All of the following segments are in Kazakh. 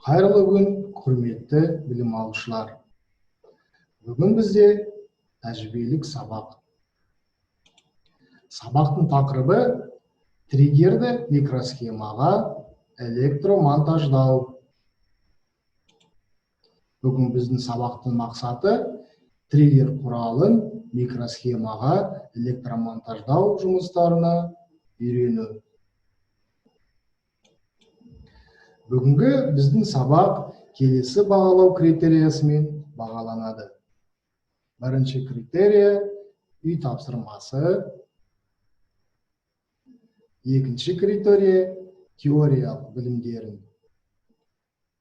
Қайырлы күн, құрметті білім алушылар. Бүгін бізде тәжірибелік сабақ. Сабақтың тақырыбы триггерді микросхемаға электромонтаждау. Бүгін біздің сабақтың мақсаты триггер құралын микросхемаға электромонтаждау жұмыстарына үйрену. Бүгінгі біздің сабақ келесі бағалау критериясымен бағаланады. Бірінші критерия үй тапсырмасы. Екінші критерия теориялық білімдерін.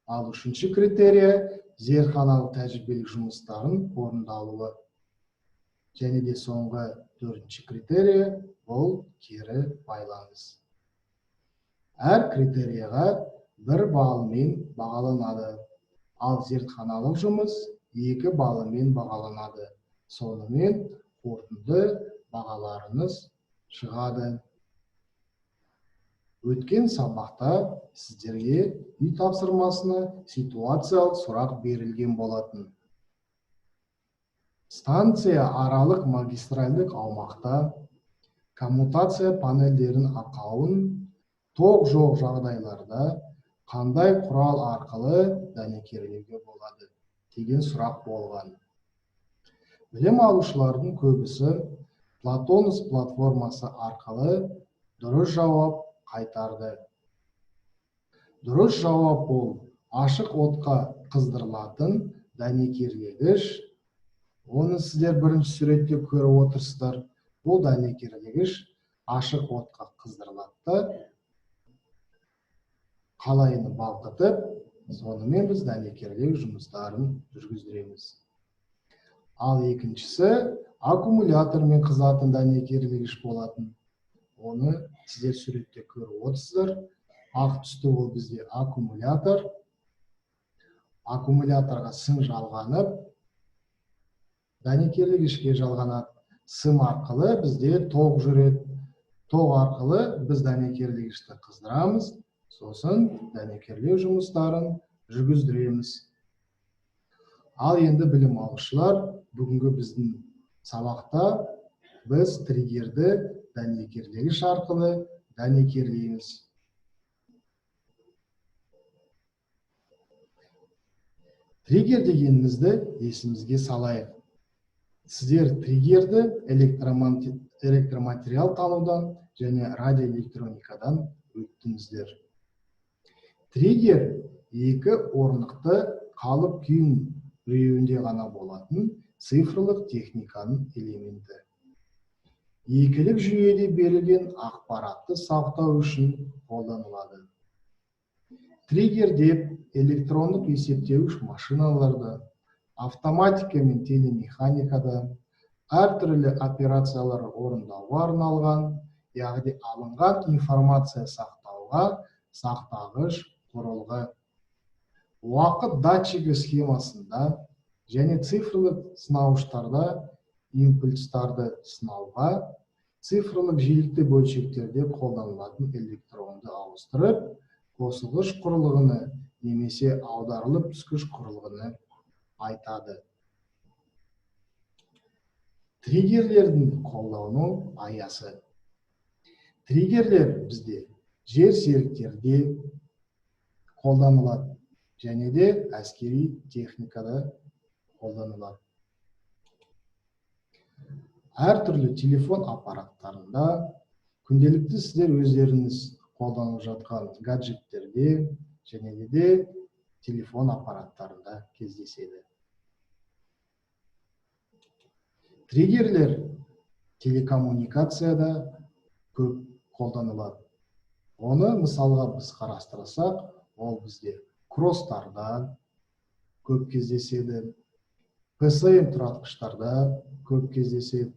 Ал үшінші критерия зертханалық тәжірибелік жұмыстарын орындалуы. Және де соңғы төртінші критерия бұл кері байланыс. Әр критерияға бір баллмен бағаланады. Ал зертханалық жұмыс 2 баллмен бағаланады. Сонымен қорытынды бағаларыңыз шығады. Өткен сабақта сіздерге үй тапсырмасына ситуациялық сұрақ берілген болатын. Станция аралық магистральдық аумақта коммутация панельдерінің ақауын тоқ жоқ жағдайларда қандай құрал арқылы дәнекерлеуге болады деген сұрақ болған. Білім алушылардың көбісі Платонус платформасы арқылы дұрыс жауап қайтарды. Дұрыс жауап ол ашық отқа қыздырылатын дәнекерлегіш. Оны сіздер бірінші суретте көріп отырсыздар. Бұл дәнекерлегіш ашық отқа қыздырылады да қалайыны балқытып, сонымен біз дәнекерлеу жұмыстарын жүргіздіреміз. Ал екіншісі аккумулятормен қызатын дәнекерлегіш болатын. Оны сіздер суретте көріп отырсыздар. Ақ түсті ол бізде аккумулятор. Аккумуляторға сым жалғанып, дәнекерлегішке жалғанады. Сым арқылы бізде тоқ жүреді. Тоқ арқылы біз дәнекерлегішті қыздырамыз, сосын дәнекерлеу жұмыстарын жүргіздіреміз. Ал енді білім алушылар, бүгінгі біздің сабақта біз триггерді дәнекерлегіш арқылы дәнекерлейміз. Триггер дегенімізді есімізге салайық. Сіздер триггерді электроматериал танудан және радиоэлектроникадан өттіңіздер. Триггер екі орнықты қалып күйін біреуінде ғана болатын цифрлық техниканың элементі. Екілік жүйеде берілген ақпаратты сақтау үшін қолданылады. Триггер деп электрондық есептеуіш машиналарда, автоматика мен телемеханикада әртүрлі операциялар орындауға арналған, яғни алынған информация сақтауға сақтағыш құрылғы. Уақыт датчигі схемасында және цифрлық сынауыштарда импульстарды сынауға, цифрлық жиілікті бөлшектерде қолданылатын электронды ауыстырып, қосылғыш құрылғыны немесе аударылып түскіш құрылғыны айтады. Триггерлердің қолдану аясы. Триггерлер бізде жер серіктерде қолданылады және де әскери техникада қолданылады. Әртүрлі телефон аппараттарында, күнделікті сіздер өздеріңіз қолданып жатқан гаджеттерде және де телефон аппараттарында кездеседі. Триггерлер телекоммуникацияда көп қолданылады. Оны мысалға біз қарастырсақ, ол бізде кросстарда көп кездеседі, ПСМ тұратқыштарда көп кездеседі,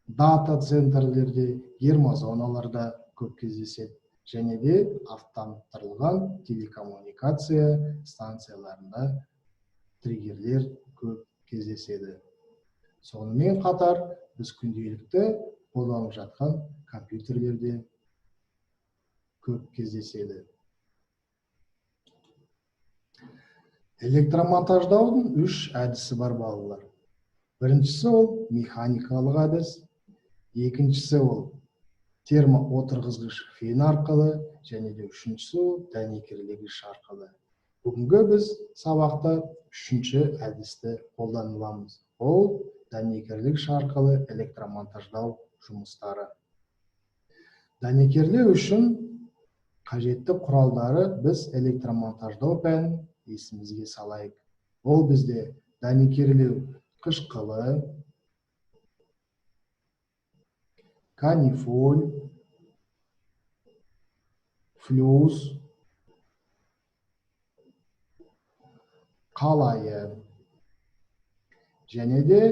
дата центрлерде, гермозоналарда көп кездеседі және де автоматтандырылған телекоммуникация станцияларында триггерлер көп кездеседі. Сонымен қатар біз күнделікті қолданып жатқан компьютерлерде көп кездеседі. Электромонтаждаудың үш әдісі бар, балалар. Біріншісі ол механикалық әдіс, екіншісі ол термоотырғызғыш фен арқылы, және де үшіншісі ол дәнекерлегіш арқылы. Бүгінгі біз сабақта үшінші әдісті қолданыламыз. Ол дәнекерлегіш арқылы электромонтаждау жұмыстары. Дәнекерлеу үшін қажетті құралдары біз электромонтаждау пәнін есімізге салайық. Ол бізде дәнекерлеу қышқылы, канифоль, флюс, қалайы. Және де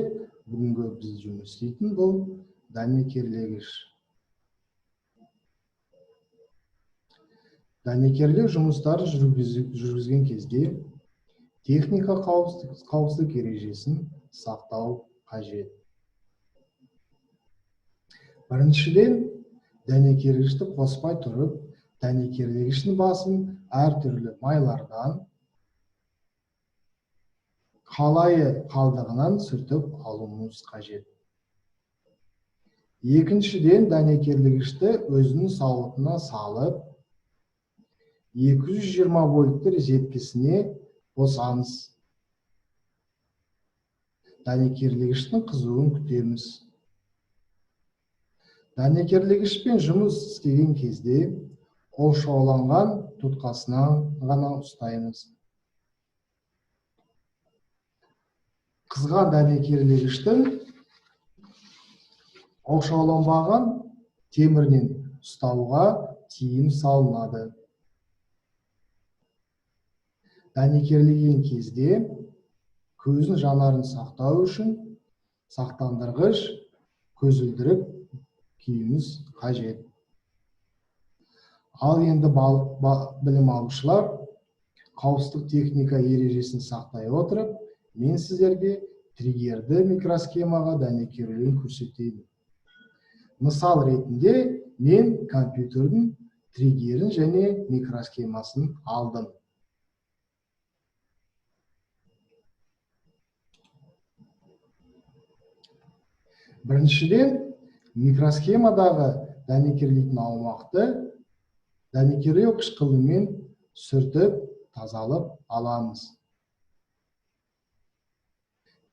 бүгінгі біз жұмыс істейтін бұл дәнекерлегіш. Дәнекерлеу жұмыстары жүргізген кезде техника қауіпсіздік ережесін сақтау қажет. Біріншіден, дәнекерлегішті қоспай тұрып, дәнекерлегіштің басын әртүрлі майлардан, қалайы қалдығынан сүртіп алуымыз қажет. Екіншіден, дәнекерлегішті өзінің сауытына салып, 220 вольтты розеткісіне қосамыз. Дәнекерлегіштің қызуын күтеміз. Дәнекерлегішпен жұмыс істеген кезде оқшауланған тұтқасынан ғана ұстаймыз. Қызған дәнекерлегіштің оқшауланбаған темірінен ұстауға тыйым салынады. Дәнекерлеген кезде көздің жанарын сақтау үшін сақтандырғыш көзілдірік киюіміз қажет. Ал енді білім алушылар, қауіпсіздік техника ережесін сақтай отырып, мен сіздерге триггерді микросхемаға дәнекерлеуін көрсетейін. Мысал ретінде мен компьютердің триггерін және микросхемасын алдым. Біріншіден, микросхемадағы дәнекерлейтін аумақты дәнекерлеу қышқылымен сүртіп, тазалап аламыз.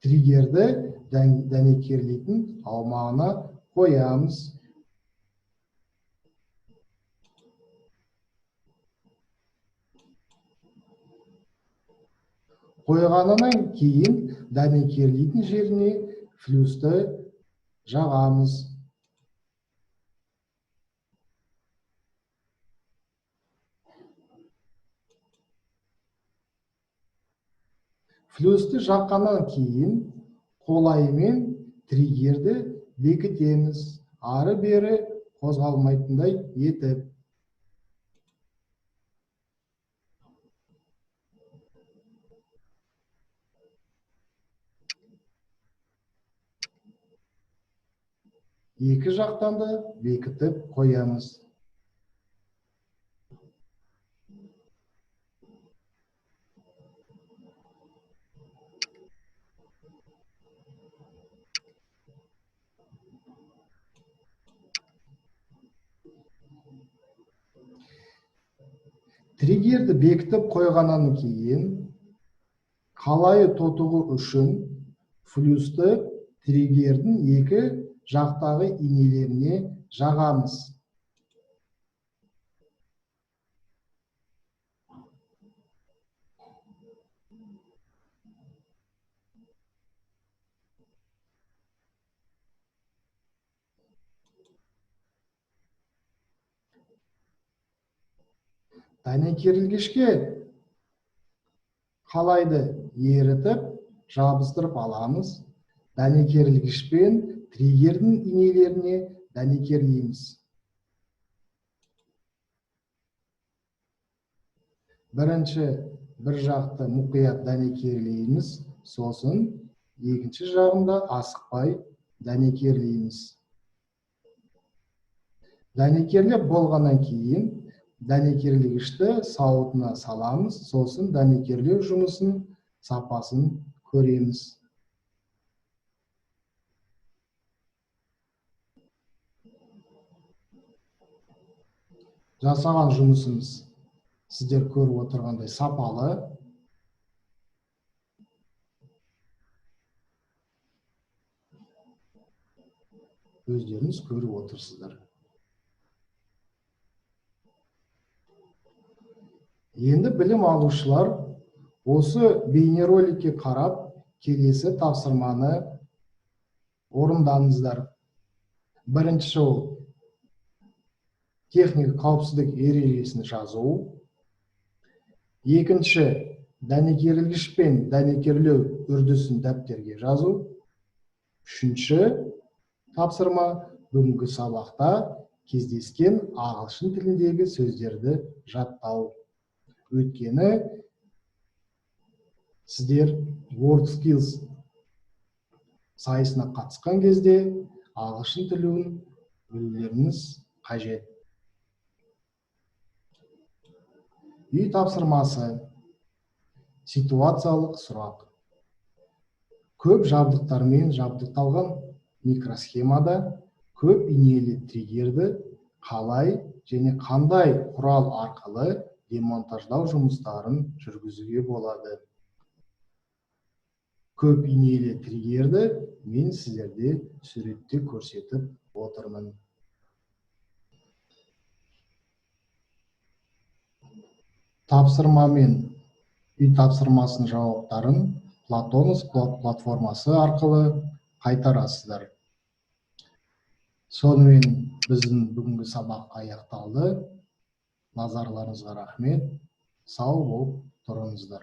Триггерді дәнекерлейтін аумағына қоямыз. Қойғаннан кейін дәнекерлейтін жеріне флюсті жағамыз. Флюсті жаққаннан кейін қолайымен триггерді бекітеміз, ары-бері қозғалмайтындай етіп. Екі жақтан да бекітіп қоямыз. Триггерді бекітіп қойғаннан кейін қалайы тотығы үшін флюсті триггердің екі жақтағы инелеріне жағамыз. Дәнекерлегішке қалайды ерітіп, жабыстырып аламыз. Дәнекерлегішпен триггердің инелеріне дәнекерлейміз. Бірінші бір жақты мұқият дәнекерлейміз, сосын екінші жағында асықпай дәнекерлейміз. Дәнекерлеп болғаннан кейін Дәнекерлегішті сауытына саламыз, сосын дәнекерлеу жұмысын сапасын көреміз. Жасаған жұмысымыз сіздер көріп отырғандай сапалы. Өздеріңіз көріп отырсыздар. Енді білім алушылар осы бейнероликке қарап, келесі тапсырманы орындаңыздар. Бірінші ол техника қауіпсіздік ережесін жазу. Екінші, дәнекерлегішпен дәнекерлеу үрдісін дәптерге жазу. Үшінші тапсырма, бүгінгі сабақта кездескен ағылшын тіліндегі сөздерді жаттау. Өйткені сіздер WorldSkills сайысына қатысқан кезде ағылшын тілін білулеріңіз қажет. Үй тапсырмасы. Ситуациялық сұрақ. Көп жабдықтармен жабдықталған микросхемада көп инелі триггерді қалай және қандай құрал арқылы демонтаждау жұмыстарын жүргізуге болады? Көп инелі триггерді мен сіздерде суретте көрсетіп отырмын. Тапсырма мен үй тапсырмасының жауаптарын Платонус платформасы арқылы қайтарасыздар. Сонымен біздің бүгінгі сабақ аяқталды. Назарларыңызға рахмет. Сау болып тұрыңыздар.